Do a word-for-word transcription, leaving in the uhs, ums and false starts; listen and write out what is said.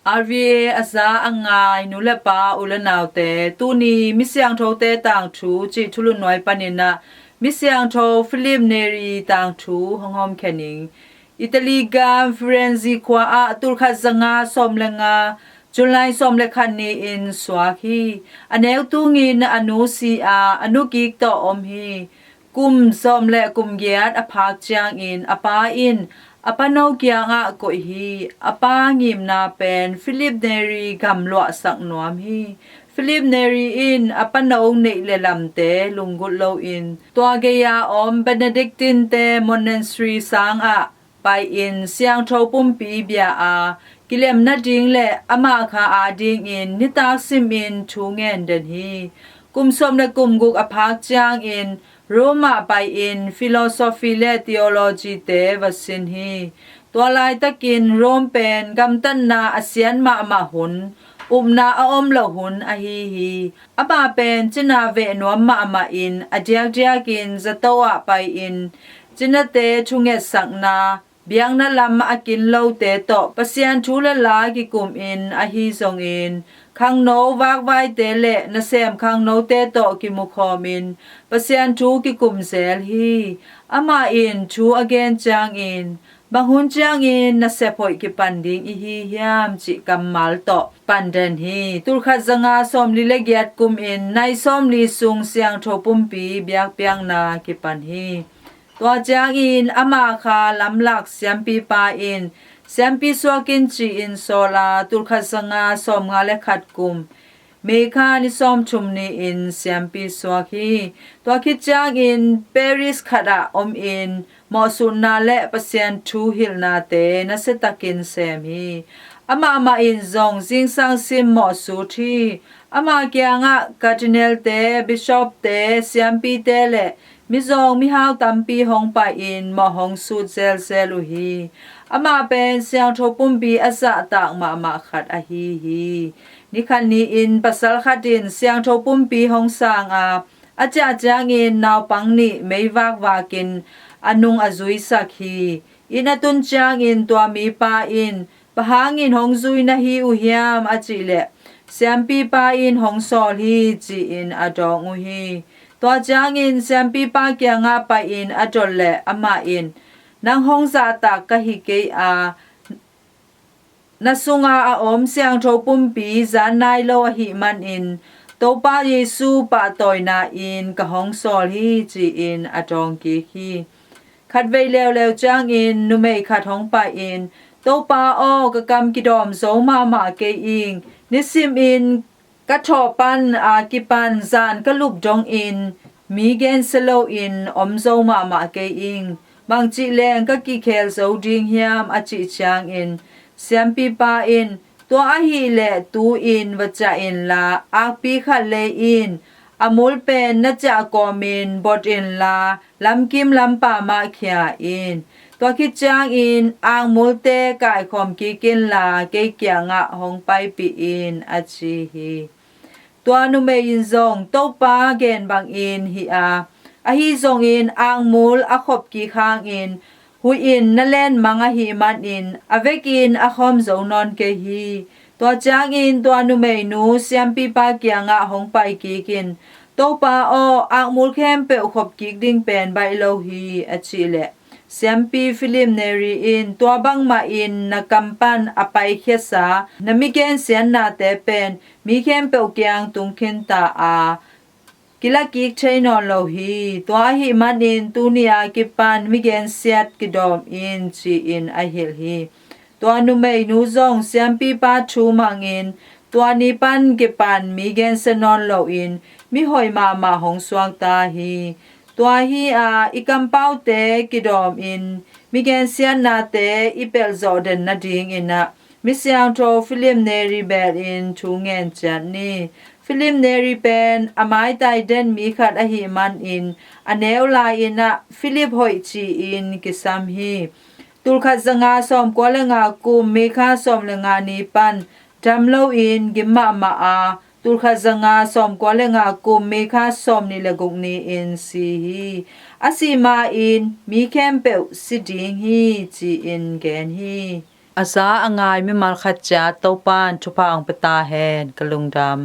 RVA a za a ngai nu le pa u le naute, tuni Misiangthote Tangthu cih thulutnuai panin ah Misiangtho Philip Neri tangthu hong hawmkhia ning. Italy gam Firenze khua ah tulkhat zanga sawm le nga, July sawm le khat ni-in suak hi. A neu tungin a nu si a, a nu kik tawh om hi. Kum sawm le kum giat a phak ciangin a pa in a pano kiangah koih hi. A pa ngimna pen Philip Neri gamluahsak nuam hi. Philip Neri in a pano neih le lamte lunggulh loin tua gei-a om Benedictine-te monastery sangah pai-in siangtho pumpi bia a, kilem nading le amah kha adingin nitak simin thu ngen den hi. Kum sawm le kum guk a phak ciangin Rome ah pai-in philosophy le theology-te va sin hi. Tua laitakin Rome pen gamtatna a sian mahmah hun, upna a om loh hun ahi hi. Amah pen cina veh nuam mahmah in a diakdiakin zato ah pai-in cinate thungetsakna, biakna lam a kin lote tawh Pasian thu le la kikumin ahi zongin, khangno vakvaite le nasem khangnote tawh kimukhawmin Pasian thu kikum zel hi. Amah in thu a gen ciangin, bang hun ciangin nasep hoih kipan ding i hi hiam cih kammal tawh pan den hi. Tulkhat zanga sawmli le giat kumin nai sawmli sung siangtho pumpi biakpiakna kipan hi. Tua ciangin ama kha lamlak siampipa in siampi suakin ci-in sawl a, tulkhat zanga sawmnga le khat kum May kha ni sawmthum ni-in siampi suak hi. Tua khit ciangin Paris khatah omin mawhsutna le Pasian thu hilhnate nasiatakin sem hi. Amah mah in zong zingsang sim mawhsut hi. Ama kiangah cardinal-te, bishop-te, siampite le mizawng mihau tampi hong pai-in mawh hong sut zelzel uh hi. Amah pen siangtho pumpi a zahtak mahmah khat ahi hi. Nikhat ni-in pasal khat in siangtho pumpi hong sang a, a ciah ciangin naupang nih meivak vakin a nung a zuisak hi. Inn a tun ciangin tua mipa in, "Bang hangin hong zui na hi uh hiam?" a cih leh, "Siampipa in hong sawl hi," ci-in a dawng uh hi. Tua ciangin siampipa kiangah pai-in a dot leh amah in, "Nang hong zahtak ka hi kei a, na sunga a om siangtho pumpi zan nai lo ahih manin Topa Jesu pahtawina in ka hong sawl hi," ci-in a dawng kik hi. Khatvei leuleu ciangin numei khat hong pai-in, "Topa aw, ka kam kidawm zo mahmah kei ing. Nisimin ka thawh pan a kipan zan ka lup dongin mi gensia loin om zo mahmah kei ing. Bangcih leng ka kikhel zo ding hiam?" a cih ciangin siampipa in, "Tua ahih leh tu-in va ciah inla, akpi khat lei in, a mul pen na ciah kawmin bot inla, lamkim lampa mah khia in. Tua khit ciangin akmulte kaikhawm kik inla, kei kiangah hong paipih in," a ci hi. Tua numei in zong Topa gen bangin hih a, ahi zongin akmul a khop kik hangin huih in na lenmang ahih manin a vekin a khawm zo nawn kei hi. Tua ciangin tua numeinu siampipa kiangah hong pai kikin, "Topa aw, akmul khempeuh khop kik ding pen baih lo hi," a cih leh, siampi Philip Neri in, "Tua bangmahin na kam pan a paikhiasa na migensiatnate pen mi khempeuh kiang tung khinta a, kila kik thei nawn lo hi. Tua ahih manin tuni a kipan migensiat kidawm in," ci-in a hilh hi. Tua numeinu zong siampipa thu mangin, "Tua ni pan kipan mi gensia nawn loin mihoih mahmah hong suakta hi. Tua hi-a i kampaute kidawmin migensiatnate i pelhzawh den nadingin ah misiangtho Philip Neri belin thu ngen ciat ni." Philip Neri pen a maitai den mi khat ahih manin a neu lai-in ah Philip Hoih ci-in kisam hi. Tulkhat zanga sawmkua le nga kum May kha sawm le nga ni pan dam loin gim mahmah a, tulkhat zanga sawmkua le nga kum May kha sawmnih le guk ni-in si hi. A sih ma-in mi khempeuh si ding hi, ci-in gen hi. A za a ngai mimal khat ciat Topa'n thupha hong pia ta hen. Ka lungdam.